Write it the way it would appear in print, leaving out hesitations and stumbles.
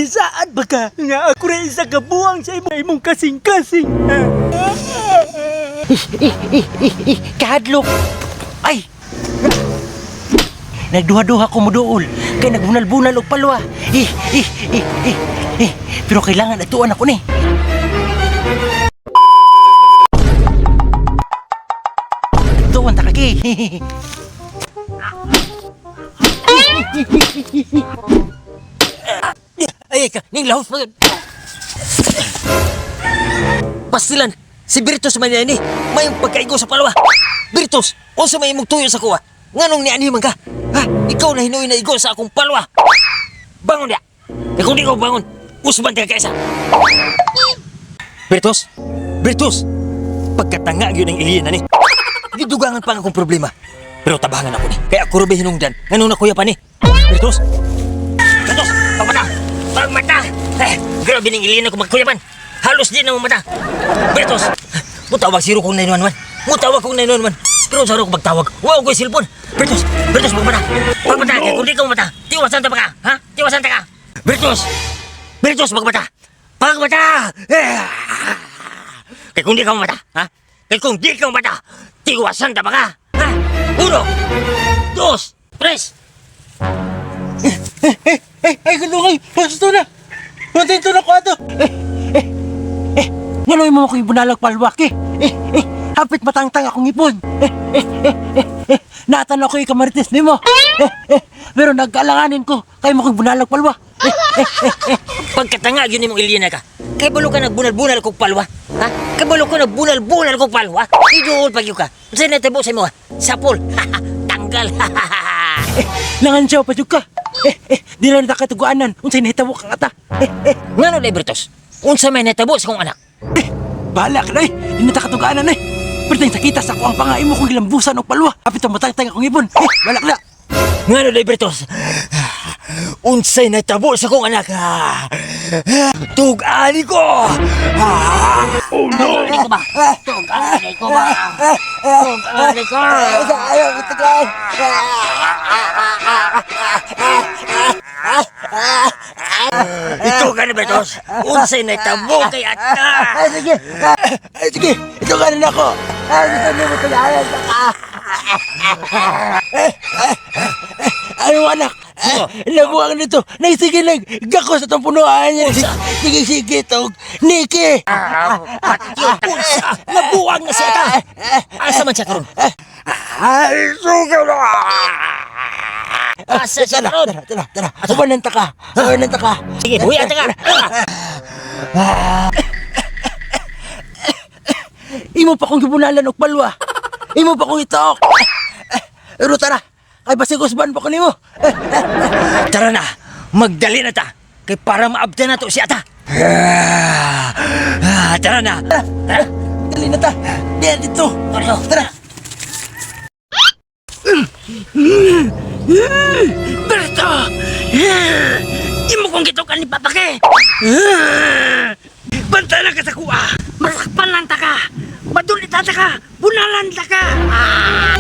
Gisaad ba ka nga ako ra isa ka buwang sa imong kasing-kasing. Eh, eh, eh, eh, kahadlok. Ay! Nagduha-duha ko muduol kay nagbunal-bunal og palwa. Eh, eh, eh, eh, eh. Pero kailangan atuan ako ni. Tuan ta kaki. Ay, ka, ning lahos pa yun. Pastilan, si Virtus man ni, may pagkaigo sa palwa. Virtus, unsa may imong tuyo sa kuwa? Nganong nianhi man ka? Ha? Ikaw na hinuoy na igo sa akong palwa. Bangon dia. Kay kung di ko bangon, usban ka kaisa. Virtus, Virtus, pagkatanga gyud ang iliyan ani. Gidugangan pa ang akong problema. Pero tabangan ako ni. Kaya ako rubi hinungdan. Nganong nakuya pa ni? Virtus, Virtus, pagmata! Pagmata! Eh, grabe ning iliyan ako magkuyaban. Halos di na mo mata. Bertos, mutawag zero kong 911. Mutawag kong 911. Pero sa ko magtawag. Wow, ko cellphone. Bertos, Bertos, pagmata. Pagmata, kay kung di ka mata, tiwasan ta pa ka. Ha? Tiwasan ta ka. Bertos! Bertos, pagmata. Pagmata! Eh! Kay kung di ka mata, ha? Kay kung di ka mata, tiwasan ta pa ka. Ha? Uno, dos, tres. Eh, eh, ay kalungay, gusto na. Kontento na ko ato. Eh, eh, eh, ngano mo ko ibunalag palwa ke? Eh, eh, hapit matangtang akong ipon. Eh, eh, eh, eh, eh, naatan ako ikamarites nimo. Eh, eh, pero nagkalanganin ko kay mo ko ibunalag palwa. Eh, eh, eh, eh. Pagkatanga yun imong ilyana ka. Kay balo ka nagbunal-bunal kog palwa. Ha? Kay balo ka nagbunal-bunal kog palwa. Iduol pag ka. Unsay natabo sa imo? Ha? Sapol. Tanggal. Eh, nangansyaw pa jud ka. Eh, eh, di na nakatuguanan unsay nahitabo kang ata. Eh, eh, Ngano day Bertos? Unsa may natabo sa kong anak? eh, bahala ka na eh. Di na nakatuguanan eh. Pero tayong sakita sa ako ang pangain mo kung gilambusan og palwa. Hapit ang matangtang akong ipon. Eh, balak na. Ngano day Bertos? Unsay natabo sa kong anak? Tug-ani ko. Oh no. Tug-ani ko ba? Tug-ani ko ba? Tug-ani ko. Ayaw, ito. Ito ka na Bertos. Unsay natabo kay ata? Ay, sige. Ay, sige. Ito ka na ako. Ay, gusto niyo mo tagalan sa ka. Ayaw, anak. Labuang nito. Naisige lang. Gako sa itong punuan niya. Sige, sige, tog. Niki! Unsa? Nabuang na siya ta. Asa man siya karon? Ay, suga na! Asa siya Tara, karon? tara, tara, tara. Ubanan ta ka. Ubanan ta ka. Sige, buhi ata ka. Imo pa kong gibunalan og palwa. Imo pa kong itok. Pero tara, kay basig usban pa ko nimo. Tara na, magdali na ta. Kay para maabta na to si ata. Ah, tara na. Tara. Dali na ta. Diyan dito. Tara. Tara. Berto! Imo kong gitukan ni Papa ke. Banta na ka sa kuha. Masakpan lang ta ka. Madulitan ta ka. Bunalan ta ka. Ah!